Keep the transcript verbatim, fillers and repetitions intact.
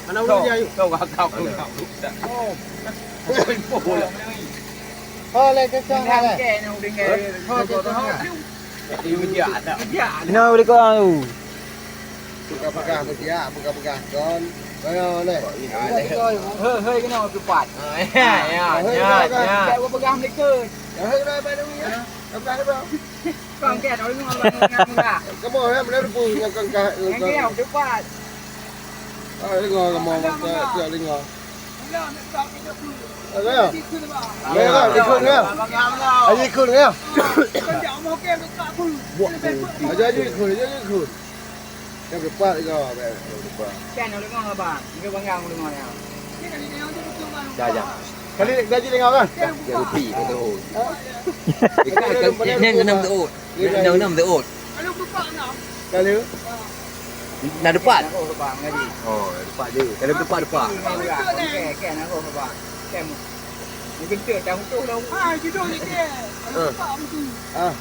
Mana boleh dia, yuk? Kau, kau, kau, kau. Oh. Kau ipoh lah. Ho, lé cocok lah, lé. Ho, cocok lah. Ini media, tak? Media. Ina boleh kau. Peugah-peugah media, peugah-peugah kon. Ayo, lé. Hei, hei, kena tupat. Ah, ya, ya, ya, ya. Peugah mereka. Ya, hei, kena apa dulu, ya? Peugah apa? Kong kan, orang ngomong dengan muda. Kamu, ya, benar pun yang kong kah, yang kong. Yang dia cepat. Ah, dengar kamu, tak, tak dengar. Ada ya? Ada ya? Ikut ya? Ada ikut ya? Buat. Aja, aja ikut, aja ikut. Yang depan juga, depan. Kan, orang ngomong apa? Dia bangga orang ngomong ya. Dah, dah. Kali gaji dengar kan? Dia rupi betul. Nang enam betul. Nang enam betul. Kalau? Nah, depan. Oh, depan je. Kalau depan, depan. Mungkin tu dah utuh dah. Ah, judul ni ke? Ah.